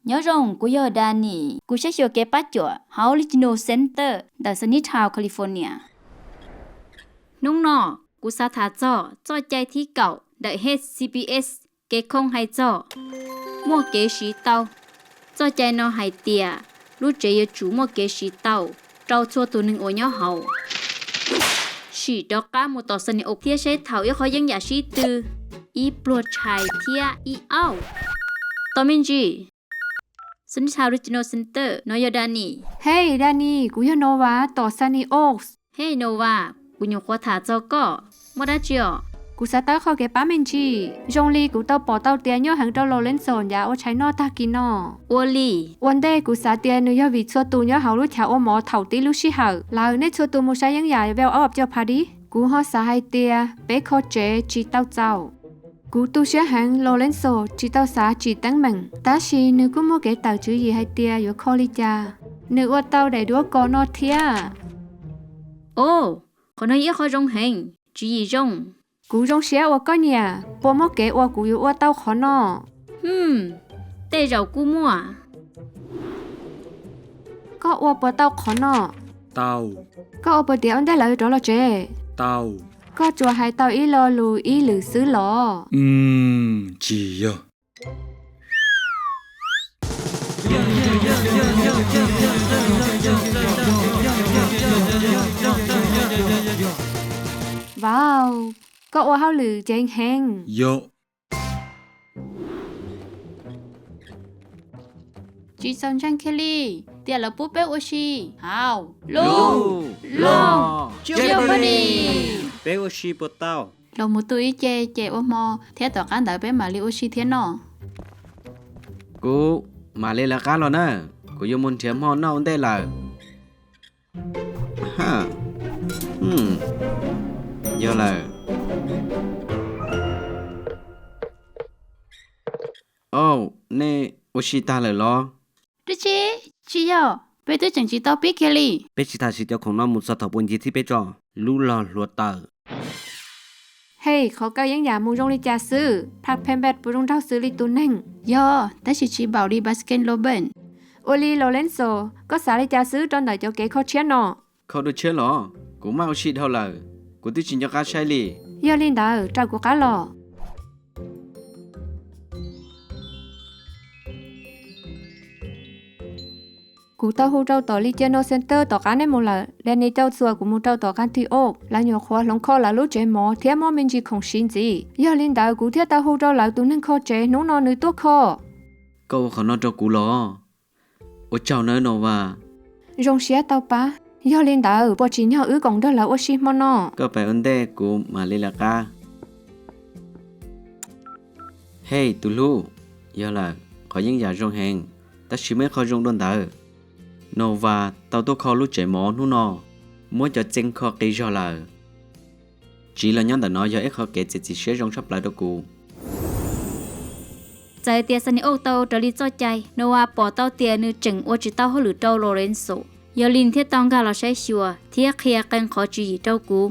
Nyob zoo, kuv yog Danny, kuv saib xyuas kev pab cuam hauv Regional Center ntawm Sunnytown, California. Hnub no kuv xav tham txog txoj cai thib kaum ntawm H C P S, kev khoo hais txog muaj kev siv tau. Txoj cai no hais tias lub tsev yuav tsum muaj kev siv tau rau txhua tus neeg uas nyob hauv. Sim rov qab mus tom Sunny Oaks thiab saib thaum ib qhov yeeb yam sib tw, ib pluag tshais thiab ib auj. Tos me ntsis, Sunnytown Regional Center, no yog Danny. Hej Danny, kuv yog Nova tom Sunny Oaks. Hej Nova, kuv nyuam qhuav tham txog koj, muaj dab tsi os? Kuv xav tau qhov kev pab me ntsis. Zoo li kuv tau pom tau tias nyuaj heev rau Lorenzo ncav ua tshais noj tag kis no. Ua li, ua ntej kuv xav tias nws yog vim txhua tus nyob hauv lub chav ua mov thaum tib lub sij hawm lawm, nej txhua tus mus saib yeeb yam Well Off Job Party. Kuv ho xav hais tias peb kho tsev tsis tau txaus. Kuv tu siab heev, Lorenzo tsis tau xav tsim teeb meem, tab sis nws kuj muaj kev tawm tswv yim hais tias yuav kho li cas. Nws ua tau daim duab kos no thiab. Os, qhov no yog ib qho zoo heev, tswv yim zoo. Kuv zoo siab uas koj nyiam, puas muaj kev uas kuv yuav ua tau qhov no? Hwm, tej zaum kuj muaj. Koj ua puas tau qhov no? Tau. Koj ua puas tiav ua ntej lawv rov los tsev? Tau. Koj tsuas hais tau ib lo lus ib lwm xwb los? Tsis yog. Vauv, koj ua hauj lwm ceev heev. Yog. Tsis txaus ntseeg kiag li, tias lawv pub peb ua si. Hauj lwm, lwm, Jeopardy! Peb ua si puas tau? Los mus tu ib ce ces ua hmo thiab tom qab ntawd peb mam li ua si thiab no. Kuv mam li lawv qab los na, kuv yuav mus nrhiav hmo noj ua ntej lawm. Yog lawm. Auj, nej ua si tag lawm los? Dab tsi? Tsis yog, peb twb tseem tsis tau pib kiag li. Peb tsis tham siv cov khoom no mus txog thaum puas ncig thib peb tso, lub log hluav taws. Hej, qhov kaw yeeb yam mus zoo li cas xwb? Park Pen-pet puas zoo nraug xws li tus neeg? Yog, tab sis tsis npaum li Baskin Robbins. Ua li Lorenzo, koj xav li cas xwb rau ntawm cov kev kho tshiab no? Kho dua tshiab los? Kuv maj ua si dhau lawm, kuv twb tsis nco qab saib li. Yog li ntawd raws kuv qab los. Kuv tau hu rau tom Regional Center tom qab nej mus lawm. Danny cau txuas kuv mus rau tom Country Oak, lawv nyuam qhuav hloov kho lawv lub tsev mov thiab muaj me ntsis khoom siv ntxiv. Yog li ntawd kuv thiaj tau hu rau lawv tus neeg kho tsev hnub no nws tuaj kho. Koj ua qhov no rau kuv los? Ua tsaug nawb Nova. Zoo siab tau pab. Yog li ntawd puas tsim nyog wb koom nrog lawv ua si hmo no? Koj pais ua ntej, kuv mam li lawv qab. Hej tus hlub, yog lawm, qhov yeeb yam zoo heev, tab sis muaj ib qho zoo dua ntawd. Nova tau tuaj kho lub tsev mov hnub no, muab cov txee kho qis zog lawm. Tsiv los nyob ntawm no yog ib qho kev txiav txim siab zoo tshaj plaws rau kuv. Txawm tias Sunny Oaks tau raws li txoj cai, Nova pom tau tias nws tseem ua tsis tau hauj lwm rau Lorenzo, yog li nws thiaj tau nkag los saib xyuas thiab qhia qee qhov tswv yim rau kuv.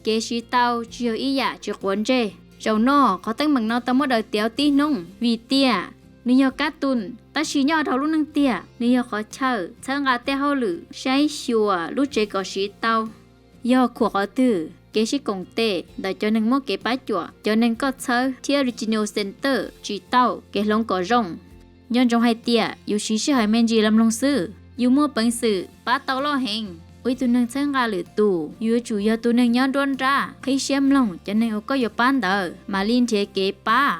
Kev siv tau tsis yog ib yam tsis quav ntsej. Zaum no qhov teeb meem no tau muab daws tiav tib hnub vim tias nws yog kab tun, tab sis nyob rau lub neej tiag nws yog qhov chaw txhawb nqa tej hauj lwm saib xyuas lub tsev kom siv tau. Yog khuam qhov twg, kev sib koom tes ntawm cov neeg muab kev pab cuam, cov neeg koj txhawb thiab Regional Center tsis tau kev hloov kom zoo. Nco ntsoov hais tias yus siv sij hawm me ntsis los mloog xwb, yus muaj peev xwm pab tau loj heev. Ua ib tug neeg txhawb nqa lwm tus, yus yuav tsum yog tus neeg nyob nruab nrab qhib siab mloog cov neeg uas koj yuav pab ntawd mam li nrhiav kev pab.